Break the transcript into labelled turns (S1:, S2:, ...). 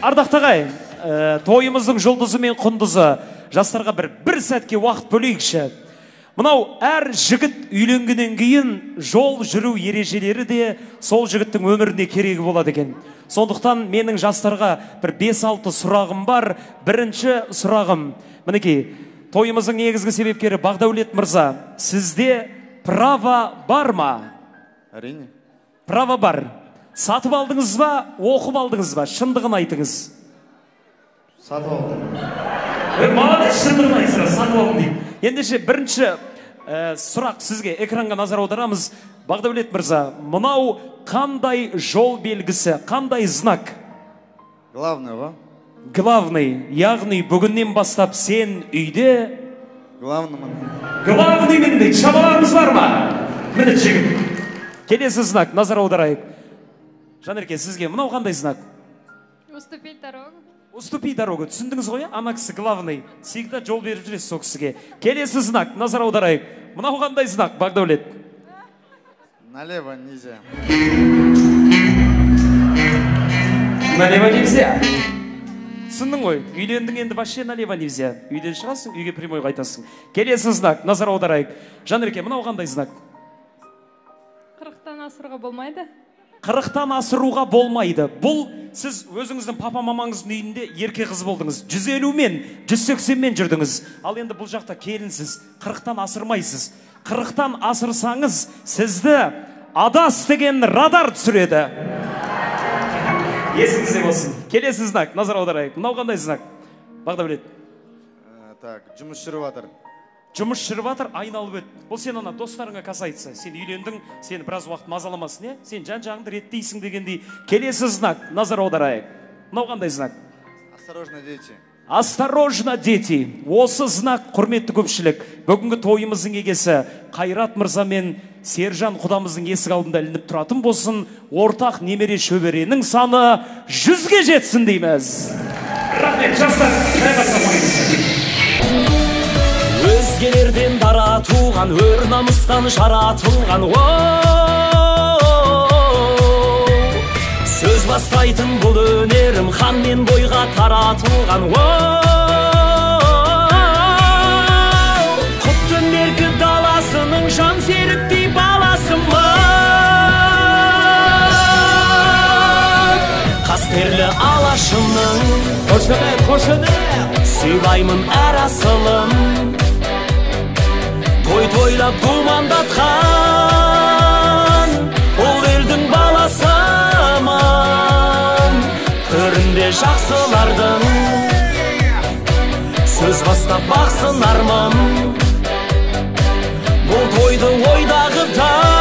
S1: Ардақты ағай, тойымыздың жұлдызы мен құндызы, жастарға бір сәтке уақыт бөлейікші. Мынау әр жігіт үйленгеннен кейін жол жүру ережелері де сол жігіттің өміріне керегі болады екен. Сондықтан менің жастарға бір 5-6 сұрағым бар. Бірінші сұрағым, мінекей, тойымыздың негізгі себепкері Бағдәулет мырза, сізде право бар ма?
S2: Әрине.
S1: Право бар. Сатып алдыңыз ба, оқып алдыңыз ба? Шындығын айтыңыз.
S2: Сатып алдым.
S1: Молодец, шындығын айтсыз, сатып алдым дейді. Ендеше бірінші сұрақ сізге, экранға назар аударамыз. Бағдәулет мырза, мынау қандай жол белгісі, қандай знак?
S2: Главный, ба?
S1: Главный, яғни бүгіннен бастап сен үйде
S2: Главнымын.
S1: Главныймын дейді. Шамаларымыз бар ма? Міне жігіт. Келесі знак, назар аударайық. Жанерке, сізге мынау қандай знак?
S3: Уступить дорогу.
S1: Уступи дорогу. Түсіндіңіз ғой, ана кісі главный. Всегда жол беріп жүресіз сол кісіге. Келесі знак, назар аударайық. Мынау қандай знак, Бағдәулет?
S2: Налево нельзя.
S1: Налево нельзя. Түсіндің ғой, үйлендің енді вообще налево нельзя. Үйден шығасың, үйге прямой қайтасың. Келесі знак, назар аударайық. Жанерке, мынау қандай знак?
S3: 40-тан асыруға болмайды.
S1: 40-тан асыруға болмайды. Бұл сіз өзіңіздің папа мамаңыздың үйінде ерке қыз болдыңыз. 150-мен, 180-мен жүрдіңіз. Ал енді бұл жақта келінсіз, 40-тан асырмайсыз. 40-тан асырсаңыз, сізді адас деген радар түсіреді. Есіңізде болсын. Келесі знак, назар аударайық. Мынау қандай знак? Бағдәулет.
S2: Так, жұмыс жүріп жатыр.
S1: Жұмыс жүріп жатыр, айналып өт. Бұл сен ана достарыңа касается. Сен үйлендің, сені біраз уақыт мазаламасын, е? Сен жан-жағыңды реттейсің дегендей. Келесі знак, назар аударайық. Мынау қандай знак?
S2: Осторожно, дети.
S1: Осторожно, дети. Осы знак, құрметті көпшілік, бүгінгі тойымыздың егесі Қайрат мырза мен Сержан құдамыздың есік алдында ілініп тұратын болсын, ортақ немере шөберенің саны 100-ге жетсін дейміз. Рахмет, жастар, жайғаса қойыңыз.
S4: Өзгелерден дара туған, өр намыстан жаратылған, сөз бастайтын бұл өнерім хан мен бойға таратылған, құтты меркі даласының жан серіктей баласымын, қастерлі алашымның
S1: қошемет, қошемет,
S4: сыйлаймын әр асылын. Той тойлап думандатқан ол елдің баласымын, төрінде жақсылардың сөз бастап бақсын арман. Бұл тойды ойдағыдай